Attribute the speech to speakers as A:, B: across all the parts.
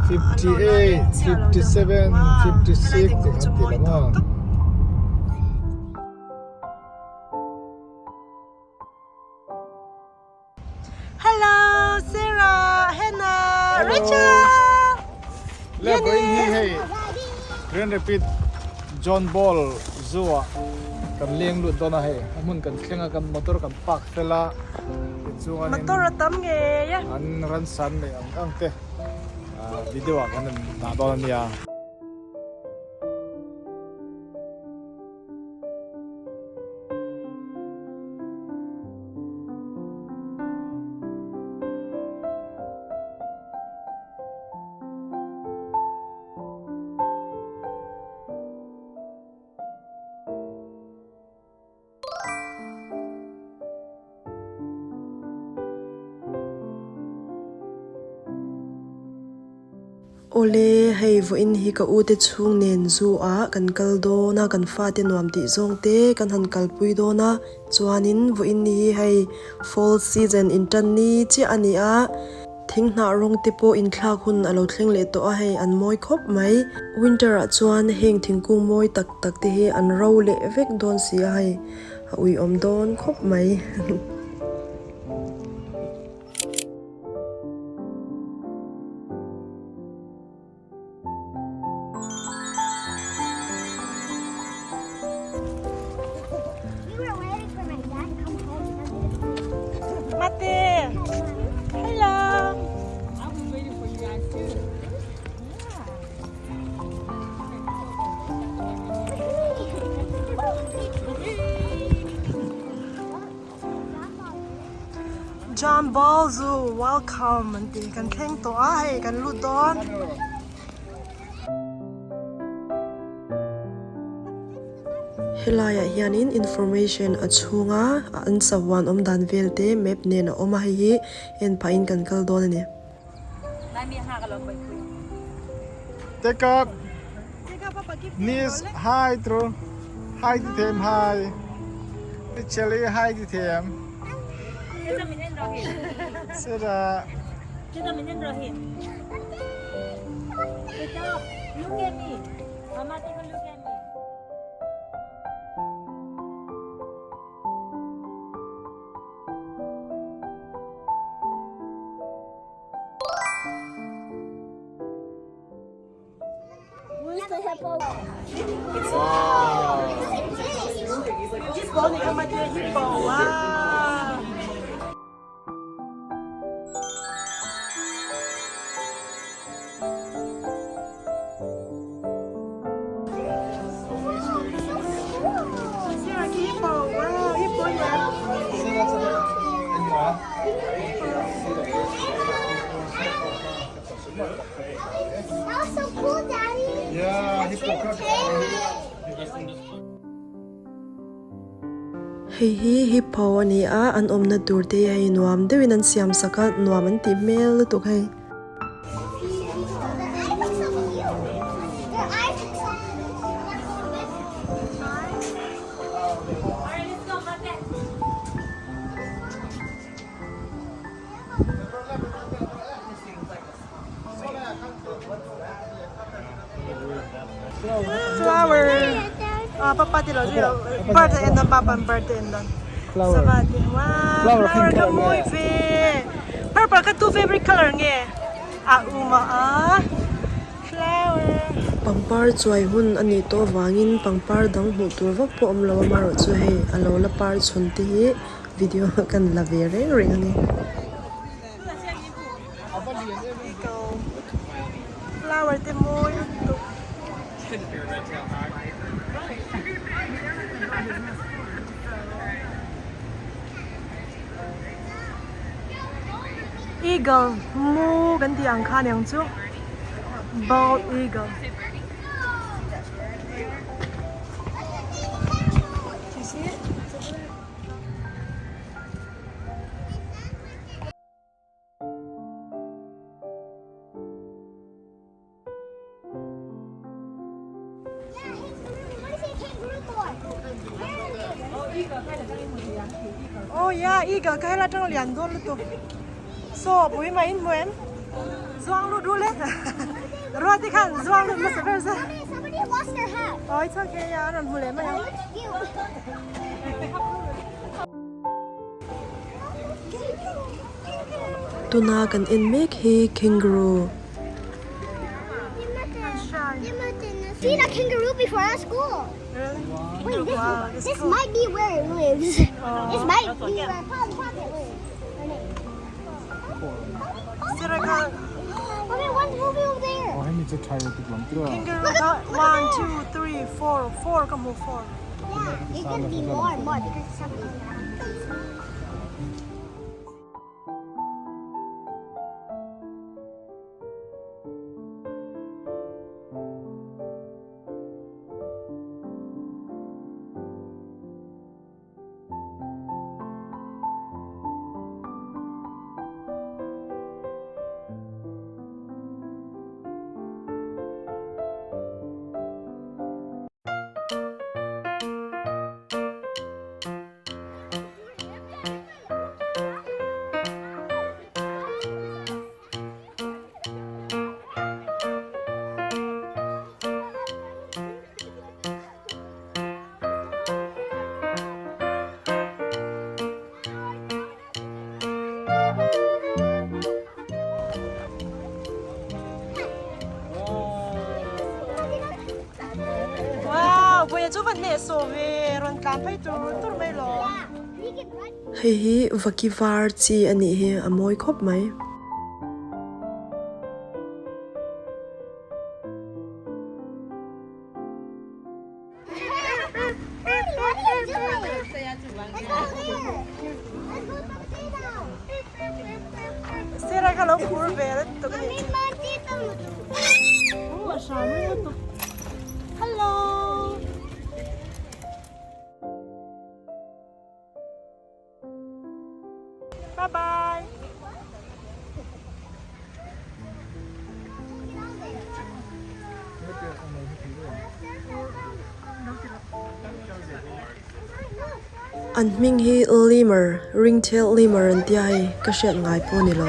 A: 58, 57, 56 te khan ti lo maw.
B: Hello Sarah, Hannah, Rachel.
A: Le vawiin hi hei Grand Rapid John Ball Zoo ah kan leng lut dawn a hei a hmun kan thleng a kan motor kan park fel a tichuanin
B: Motor a tam ngei a.
A: An ransan leh ang ang te video ah kan rawn dah dawn a nia.
B: Awle, hei vawiin hi ka ute chhung nen zu ah kan kal dawn a, kan fate nuam tih zawng te kan han kalpui dawn a, chuanin vawiin ni hi hei fall season intan ni chiah a ni a, thing hnah rawng te pawh inthlak hun a lo thleng leh tawh a, hei an mawi khawp mai. Winter ah chuan heng thingkung mawi tak tak te hi an ro leh vek dawn si a, hei a uiawm dawn khawp mai. Mate! Hello! John Ball Zoo welcome an ti kan thleng tawh a hei kan lut dawn. Helaiah hianin information a chhunga an sahuan awm dan vel te map nen a awm a hei hi en pahin kan kal dawn a ni.
A: Take up Nis hi tru hi ti them hi Chili hi ti them Sira
C: Look at me. Mama, take a look at me.
B: Hei hi hippo a ni a, an awmna tur te hi hei nuam deuhin an siam sak a, nuam an tih hmel lutuk hei. Flower ah papa ti lo zui lo bird a en dawn papa an bird a en dawn sava te wow flower kha mawi ve purple kha tu favorite color nge a um a flower.
D: Pangpar chuai hun a nih tawh avangin pangpar dang hmuh tur vak pawh awm lo a amaherawhchu hei a lo la par chhun te hi video kan la ve reng reng a ni.
B: Flower te mawi lutuk. Eagle mu kan tih ang kha aniang chu bald eagle. You see it? Oh yeah, eagle ka hela tang lian dawn lutuk. Saw pui mai in hmu em? Zuang lut ru le. Ruati khan zuang lut hmasa ber se.
E: Somebody lost their hat.
B: Oh, it's okay. Yeah, an rawn hmu leh mai ang.
D: Tuna kan en mek hi kangaroo.
E: Seen a kangaroo before at school.
B: Really?
E: Wait, this,
B: Wow, it's
E: this
B: cool.
E: might be where it lives. This might be where Polly Pocket lives. Her name.
B: Sir kha
E: Okay, one's moving over there.
A: Aw hemi chu tha tuk lam tura.
B: kangaroo kha 1 2 3 4 4 ka hmu 4.
E: Yeah, there's gonna be more and more because somebody's gonna have a
B: Wow, Puia chu va hnehsawh ve, rawn tlan phei tur tur mai lo.
D: Hei hi vaki var chi a nih hi a mawi khawp mai.
B: Sir kha lo phur ve lutuk a ni. Hello. Bye bye.
D: An hming hi lemur, ringtail lemur an tia hei, ka hriat ngai pawh a ni lo.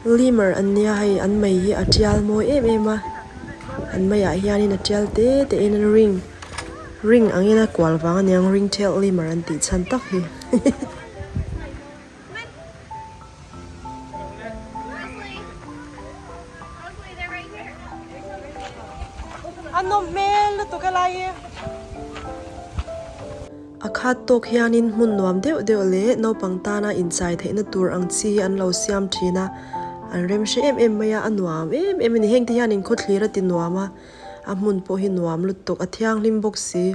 D: Lemur an nia hei an mei hi a tial mawi em em a, an meiah hianin a tial te te in a ring ring angin a kual vang aniang ringtail lemur an tih chhan tak hi.
B: A nawm hmel lutuk helai hi.
D: A khat tawk hianin hmun nuam deuh deuh leh naupang tana inchai theihna tur ang chi hi an lo siam thin a, an rem hre em em mai a, a nuam em em a ni. Hengte hianin khawthlir a ti nuam a, a hmun pawh hi nuam lutuk, a thianghlim bawk si.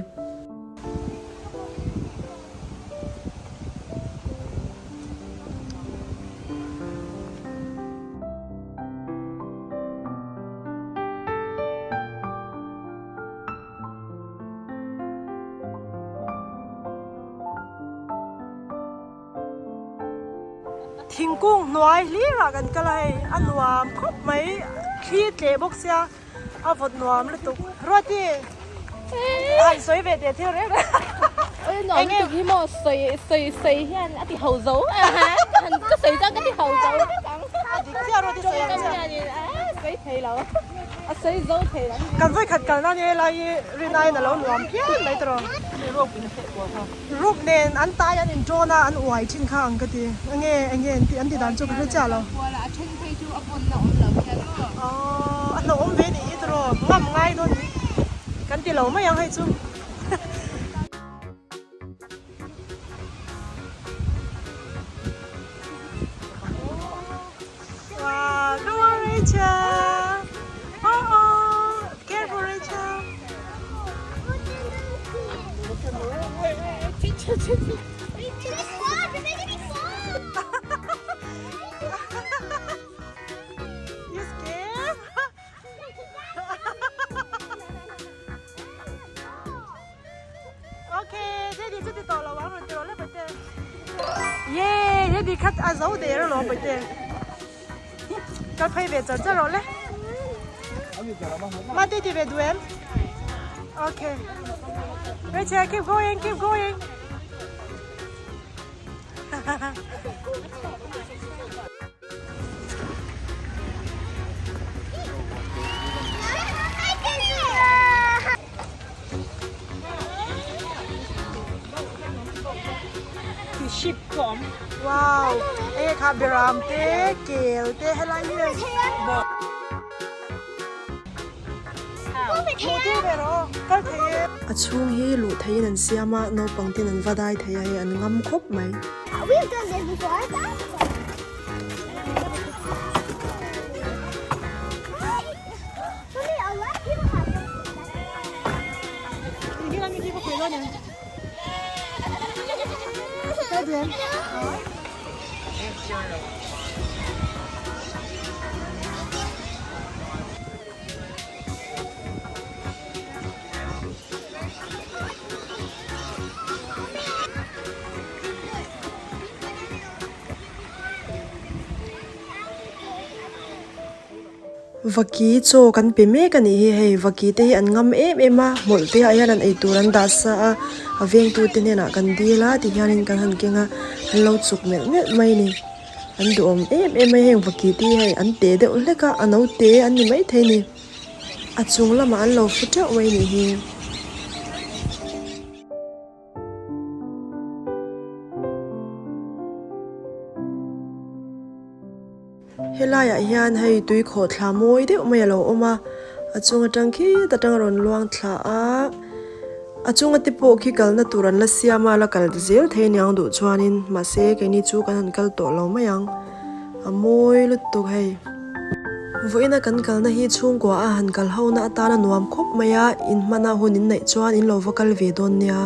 B: Thingkung hnuai hlirah kan kal a hei a nuam khawp mai thli tleh bawk sia a vawt nuam lutuk Ruati a han sawi ve teh thil reng reng
C: Oi nuam lutuk hi maw sawi sawi sawi hian a ti ho zo ka sawi chuan ka ti ho zo vek ang
B: a dik chiah Ruati sawi ang chiah
C: sawi thei lo.
B: A sei zo thei lo. Kan vawi khat kalna nia helai hi rin aiin a lo nuam phian mai tawh. Ruk nen an tai an in tawn a an uai thin kha ang ka ti. Enge enge an ti an ti dan chu ka hre chiah lo. Aww a hlauhawm ve nih hi tawh ngam ngai dawn ni. Kan ti lo mai ang hei chu. Wow, come on Rachel. Oh oh, careful Rachel. You scared? Ok, Daddy chu ti tawh lo ang rawn ti rawh le Pate. Yay, Daddy kha a zo der alawm Pate. Kal phei ve char char rawh le. Ma Daddy ve duh em? Ok. Rachel, keep going, keep going. Wow! Enge kha beram te kel te helai hi A chhung hi luh theihin an siam a, naupang ten an va dai thei a hei an ngam khawp mai. Vaki chaw kan pe mek a nih hi hei vaki te hi an ngam em em a hmawlh te ah hian an eitur an dah sa a a vengtu te hnenah kan dil a ti hianin kan han keng a an lo chuk melh melh mai a ni an duhawm em em mai heng vaki te hi hei an te deuh hlek a a naute an ni maithei a ni a chung lamah an lo fu teuh mai a nih hi. Helaiah hian hei tui khawh thla mawi deuh mai a lo awm a, a chung atang khit atang a rawn luang thla a, a chunga te pawh khi kalna tur an la siam a, la kal zel thei aniang duh chuanin mahse keini chu kan han kal tawh lo mai ang, a mawi lutuk hei. Vawiina kan kalna hi chhungkua a han kal ho na atana nuam khawp mai a, in hmana hun in neih chuan in lo va kal ve dawn nia.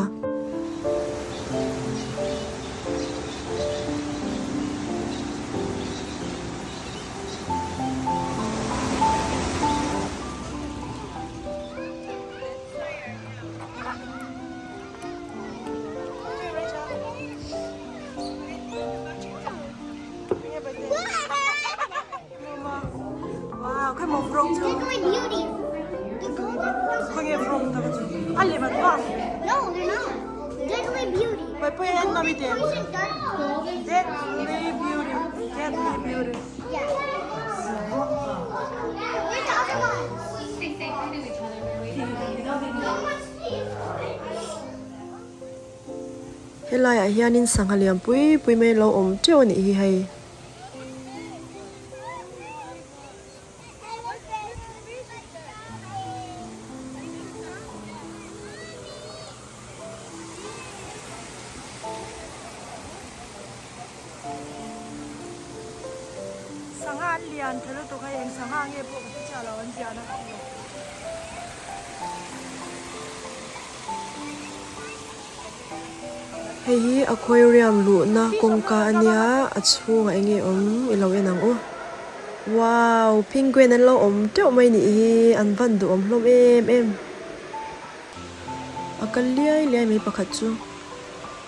B: Helaiah hianin sangha lian pui pui mai lo awm teuh a nih hi hei.
D: Sangha an lian tha lutuk a eng sangha nge pawh ka hre chiah lo an ziahna ka hmu.
B: Hei hi aquarium luhna kawngka a nia a chhungah eng nge awm i lo en ang u wow penguin an lo awm teuh mai nih hi an van duhawm hlawm em em a kal liai liai mai pakhat chu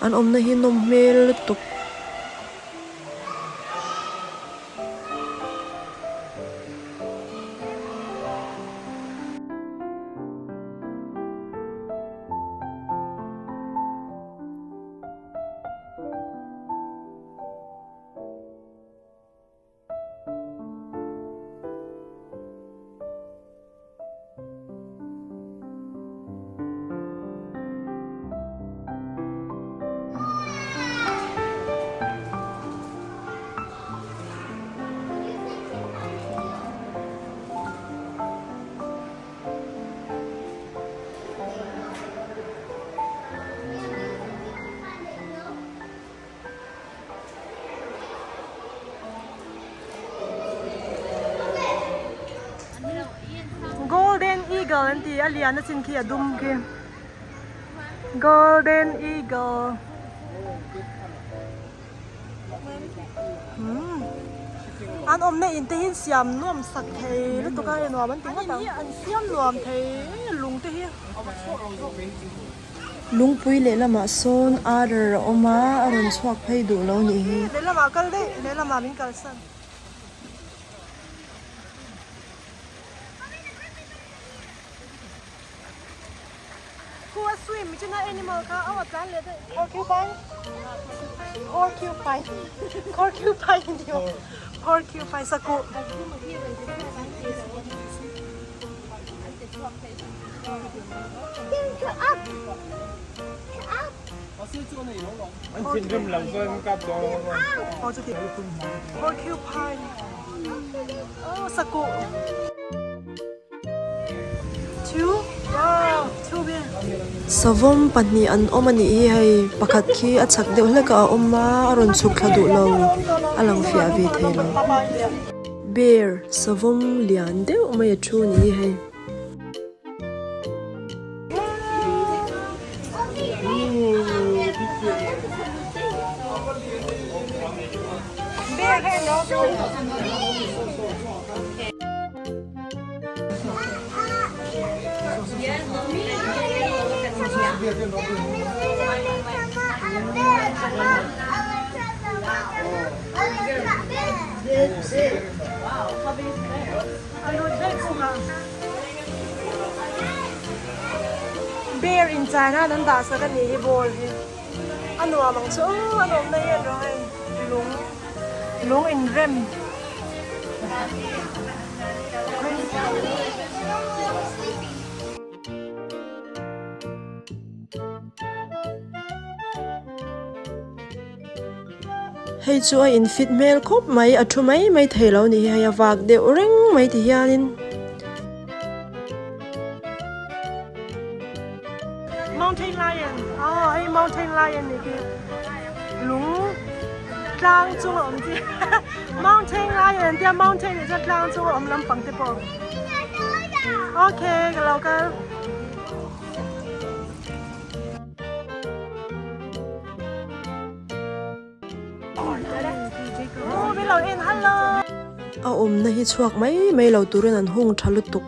B: an awmna hi nawm hmel lutuk.
D: Golden eagle an ti a lian a chin khi a dum khi golden eagle umm an awmna in te hi siam nuam sak thei lutuk a hei nuam an ti ngawt ang an siam nuam thei lung te hi.
B: Lungpui lehlamah sawn Adder a awm a, a rawn chhuak phei duh lo nih hi.
D: Lehlamah kal daih, lehlamah min kalsan. Khu a swim china animal kha a tlan leh daih. Porcupine? Porcupine. Porcupine ni o. Porcupine sakuh. Porcupine. Oh, sakuh. Savawm pahnih an awm a nih hi hei pakhat khi a chak deuh hlek a a awm a a rawn chhuk thla duh lo a lang fiah ve thei lo. Bear savawm lian deuh mai a thu a nih hi hei.
B: Bear in china an dah sak a nih hi ball hi a nuam ang chu aw a nawmna hi an rawng hei lung lung inrem. Hei chu a in fit hmel khawp mai a thu mai mai thei lo ni hi hei a vak deuh reng mai ti hianin.
D: Mountain lion aw hei mountain lion ni khi lung tlang chung a awm chi mountain lion an tia mountain nih chuan tlang chung a awm lampang te pawh okay ka lo kal.
B: A awmna hi chhuak mai mai lo turin an hung tha lutuk.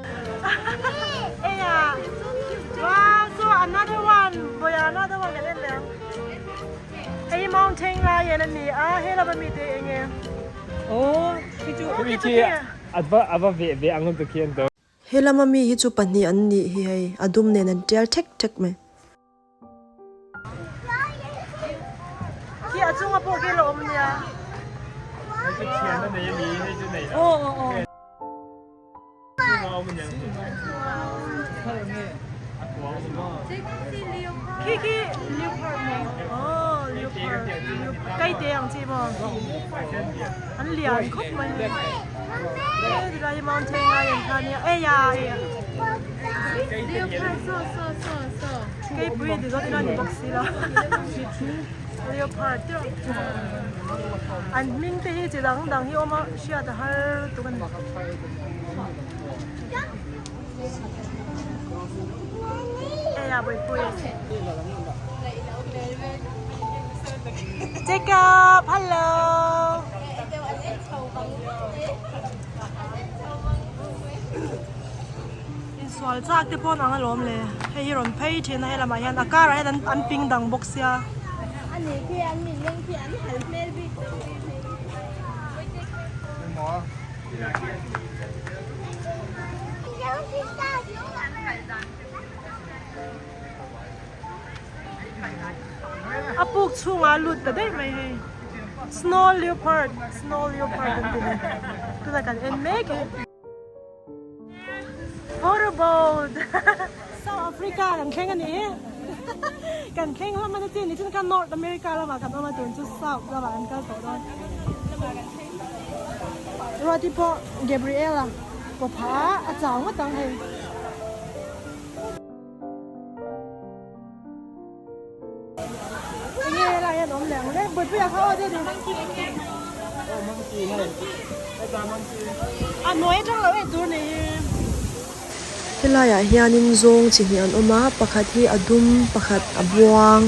B: He lama mi hi chu pahnih an nih hi hei a dum nen an tial thek thek mai.
D: Khi a chunga pawh khi a lo awm nia. Khi khi leopard maw? Aw leopard kai te ang chi maw? An lian khawp mai. He mountain lion kha nia. Ei ya ei ya. Keipui ti zawt ila ni bawk si lo. Leopard te an hming te hi chi dang dang hi awm a hriat a har lutuk a ni. Ei a Bawihpui. Jacob hello. Insual chak te pawh an ang alawm le hei hi rawn phei thin a helamah hian a karah hian an ping dang bawk sia. A puk chhungah a lut ta daih mai hei snow leopard snow leopard an ti ni tunah kan en mek hi. Photo boat South Africa kan thleng a ni hi kan thleng hlawm a ni chi ni chin kha North America lamah kan awm a tun chu South lamah kan kal tawh dawn Ruati pawh Gabriela pawh phah a chau ngawt ang hei. Enge helai hian awm leh ang le Buipuia kha aw deuh a hnuai atang lo en tur ni hi.
B: Helaiah hianin zawng chi hnih an awm a, pakhat hi a dum pakhat a buang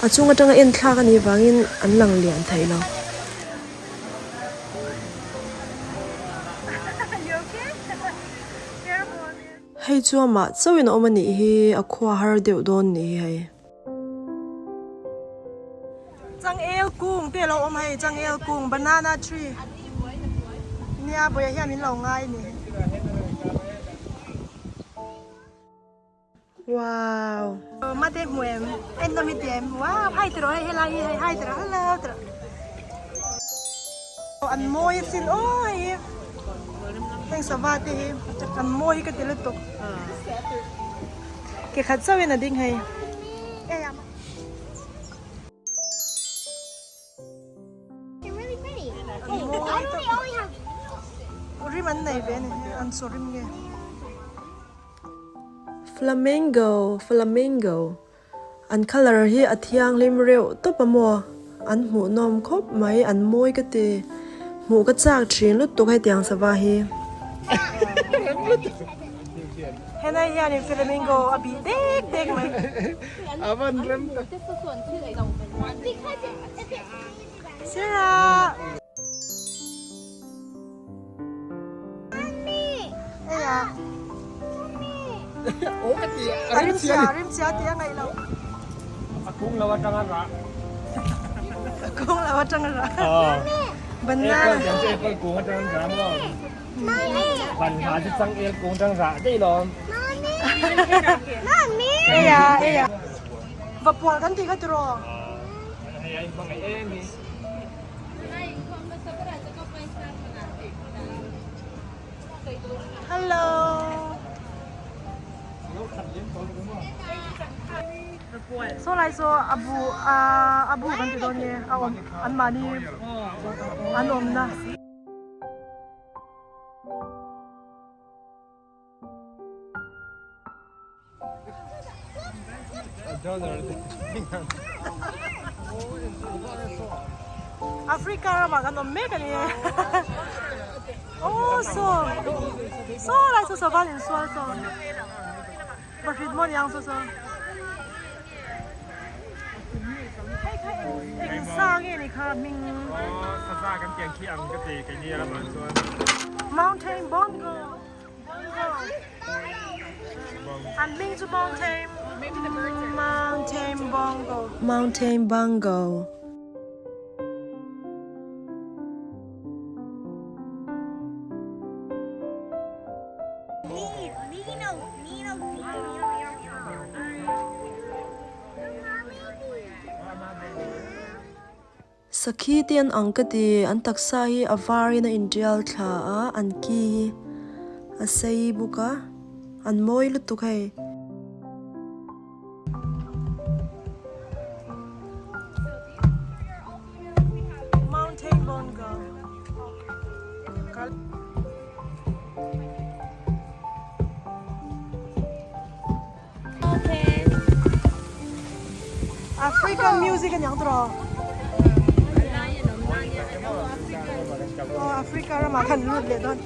B: a chung atanga en thlak a nih vangin an lang lian thei lo. Hei chu amah chauhin a awm a nih hi, a khua har deuh dawn nih hi hei.
D: Changel kung te a lo awm hei, changel kung banana tree nia buaia hian min lo ngai a ni.
B: Wow. Mate hmu em? En nawm i ti em? Wow, hi tiraw hei helai hi hei hi tiraw hello tiraw. An mawi asin aw hei hi. Heng sava te hi an mawi hi ka ti lutuk. Ke khat chauhin a ding hei. Rim an nei ve a ni an saw rim nge.
D: Flamingo flamingo an colour hi a thianghlim reuh tawp a maw an hmuhnawm khawp mai an mawi ka ti hmuh ka chak thin lutuk hetiang sava hi.
B: Helai hianin flamingo a bih dek dek mai. Sirah. A rim chhia, a rim chhia tih a ngaih loh.
F: A kung lo atang a rah.
B: A kung lo atang a rah. Banana.
F: Apple kung atang an rah maw? Banhla chu changel kung atang rah daih lawm.
B: Eia, eia. Va pual kan tih kha tiraw?
F: Hei a inhmangaih em hi.
B: Hello. Saw lai saw a bu a bu kan ti dawn nge a awm an mahni an awmna. Africa ramah kan awm mek a ni e aw saw saw lai saw saw van insual saw bahrit maw niang saw saw hei kha eng sa nge ni kha hming
F: saza kan tiang khi ang ka ti keini ramah chuan
B: mountain bongo An hming chu Mountain Mountain Bongo.
D: Mountain Bongo. Sakhi te an ang ka ti, an taksa hi a varin a intial thla a, an ki hi a sei bawk a, an mawi lutuk hei.
B: Mountain Bongo. African music a niang tawh aw Africa ramah khan lut leh dawn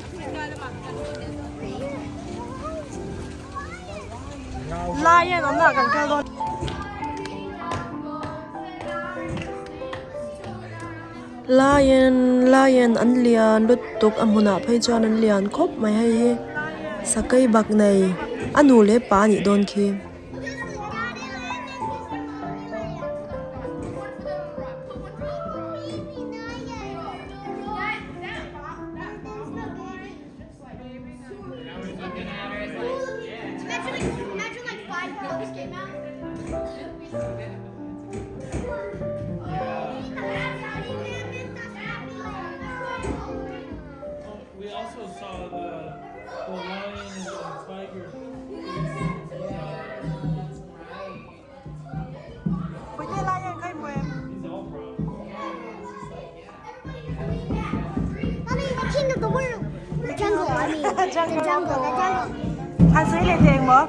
B: lion awmna ah kan kal dawn.
D: Lion lion an lian lutuk a hmunah phei chuan an lian khawp mai hei hi sakei bak nei a nu leh pa anih dawn khi.
B: An sawi leh thei engmaw?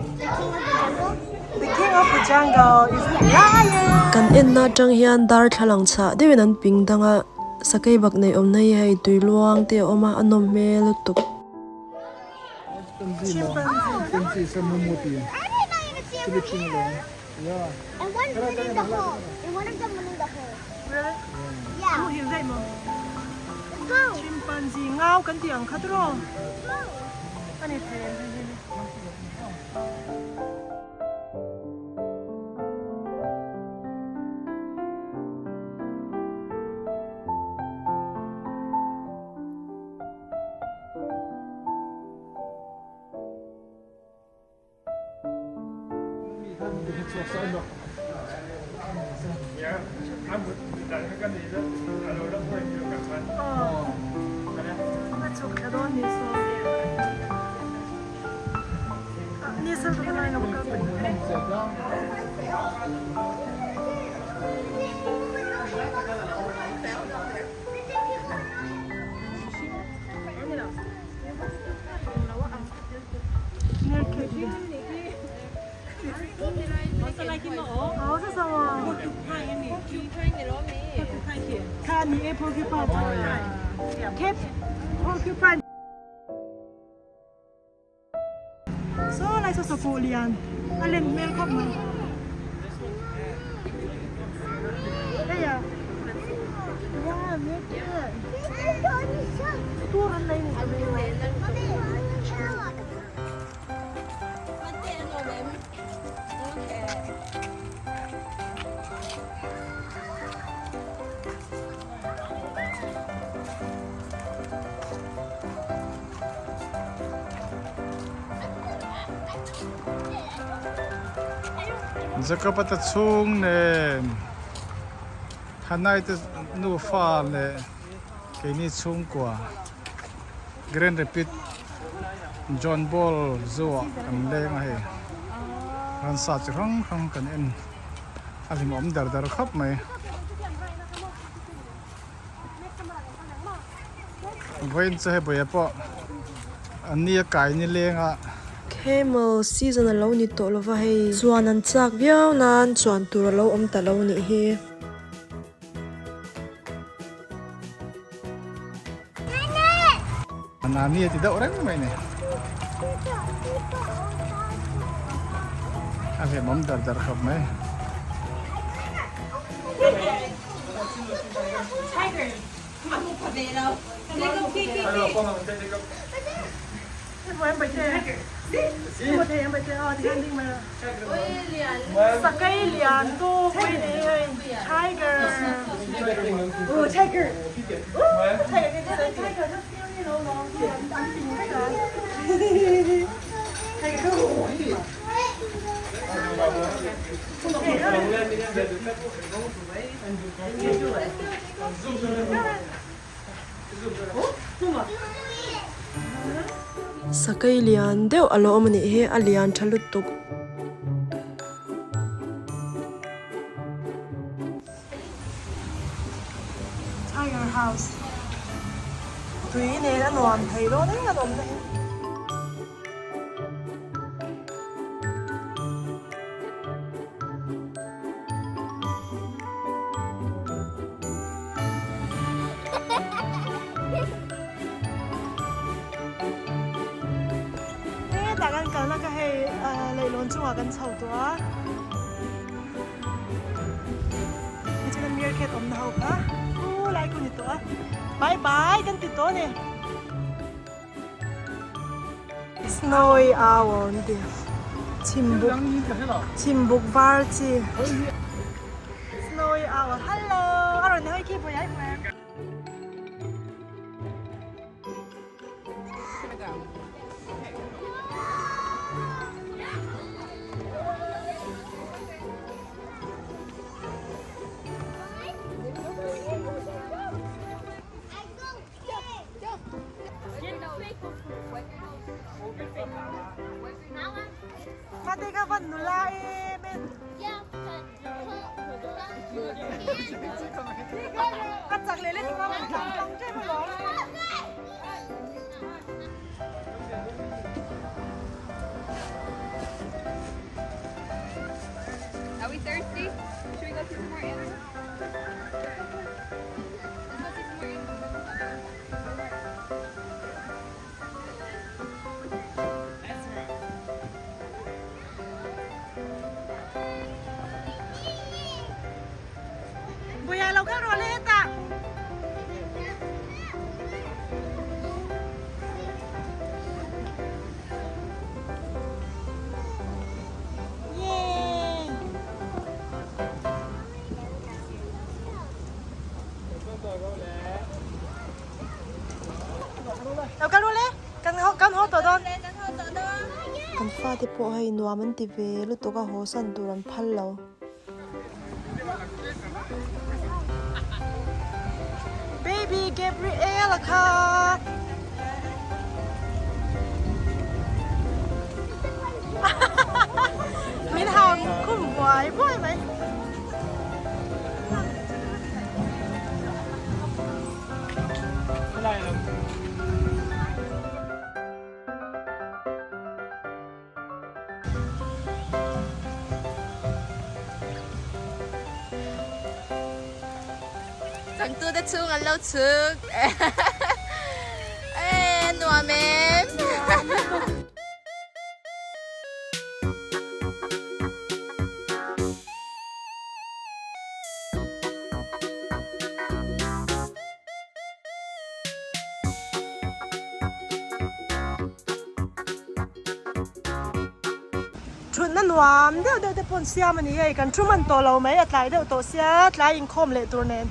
B: The king of the jungle is the lion.
D: Kan enna atang hian darthlalang chhah deuhin an ping dang a, sakei bak neih awmna hi hei tui luang te a awm a, a nawm hmel lutuk.
A: Chimpanzee.
E: Yeah. And one went in the hole. And one of them went in the hole.
B: Really?
E: Yeah.
B: Mu hil daih maw?
E: Let's go.
B: Chimpanzee ngau kan tih ang kha tiraw? A ni thei em hei hi. A chhuk thla dawn ni saw. Ni sal ka lai lo kal pui. Saw lai saw saw lian a len hmel khawp mai hei ah tur an nei ni.
A: Jacob-a te chhung nen Hanai te nufa leh keini chhungkua Grand Rapid John Ball Zoo ah kan leng a hei ransa chi hrang hrang kan en a hlimawm der der khawp mai. Vawiin chu hei bawih pawh an ni a kai ni leng a.
D: Camel season a lo ni tawh lova hei chuan an chak viau nan chuan tur a lo awm ta lo nih hi.
A: Nani a ti deuh reng mai ni. A hlimawm dar dar khawp mai.
D: Sakei lian deuh a lo awm a nih hi a lian tha lutuk.
B: Tiger house tui nen a nuam thei dawn eng an awm na hi. Hetah kan kalna kha hei leihlawn chungah kan chho tawh a tichuan a meerkat awmna ho kha khu lai khu ni tawh a bye bye kan ti tawh a ni. Snowy owl an ti chhimbuk chhimbuk var chi snowy owl hello a rawn hawi khi pawh i hmu em. Mate ka van nula em em. A chak leh leh tura kan tlang tlang tep alawm.
G: Are we thirsty? Should we go see some more animals? Let's go see some more animals.
B: Buia lo kal rawh le hetah. Yay! Lo kal rawh le, kan kan haw tawh dawn.
D: Kan fa fate pawh hei nuam an ti ve lutuk a haw san tur an phal lo. Baby Gabriel a kha. Min hang khum buai buai mai.
C: Changtu te chhung an lo chhuk e nuam em.
D: Thutna nuam deuh deuh te pawh an siam a ni hei kan thu hman tawh lo mai a tlai deuh tawh sia tlai inkhawm leh tur nen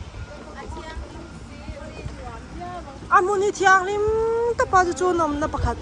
D: a hmun hi thianghlim tawp a chu chu nawmna pakhat.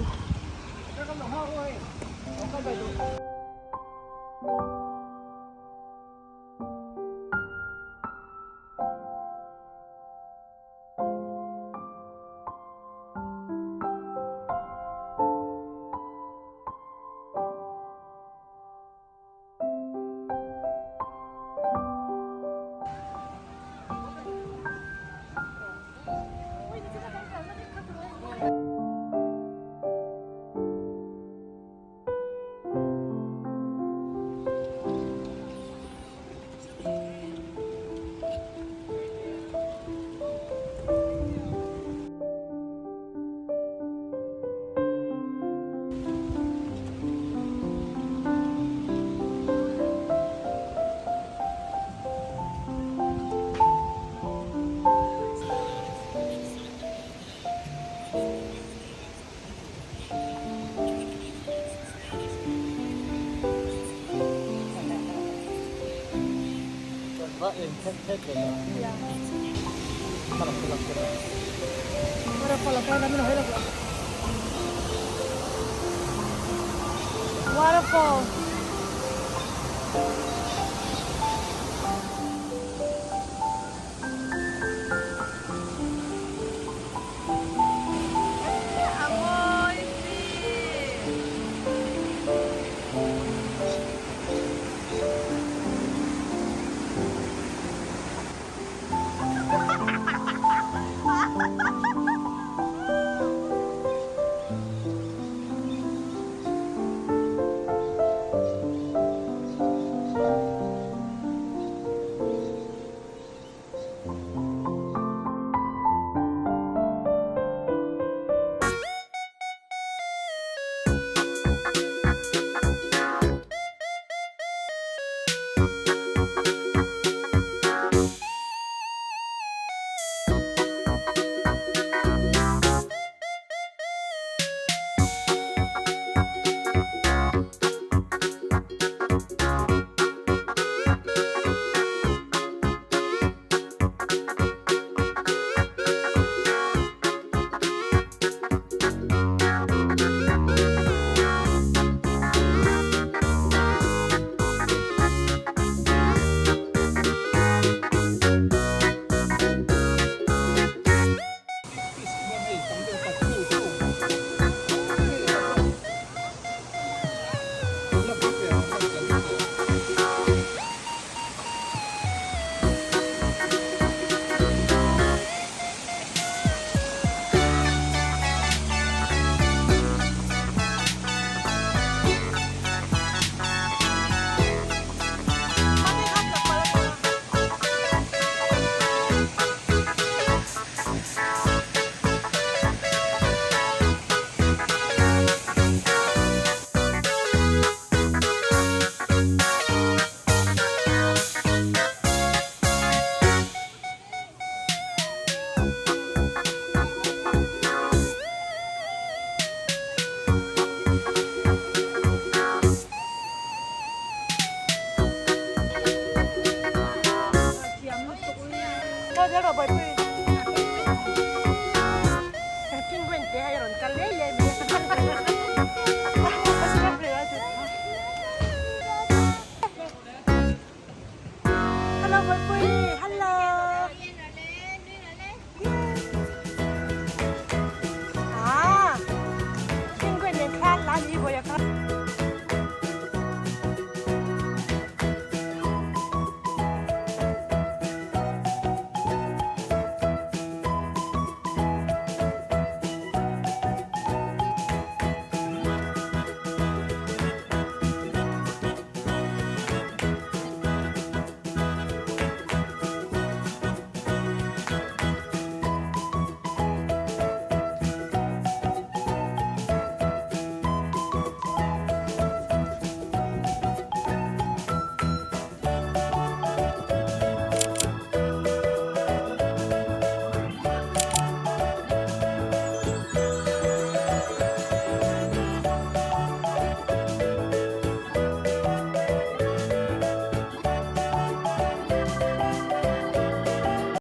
D: Waterfall.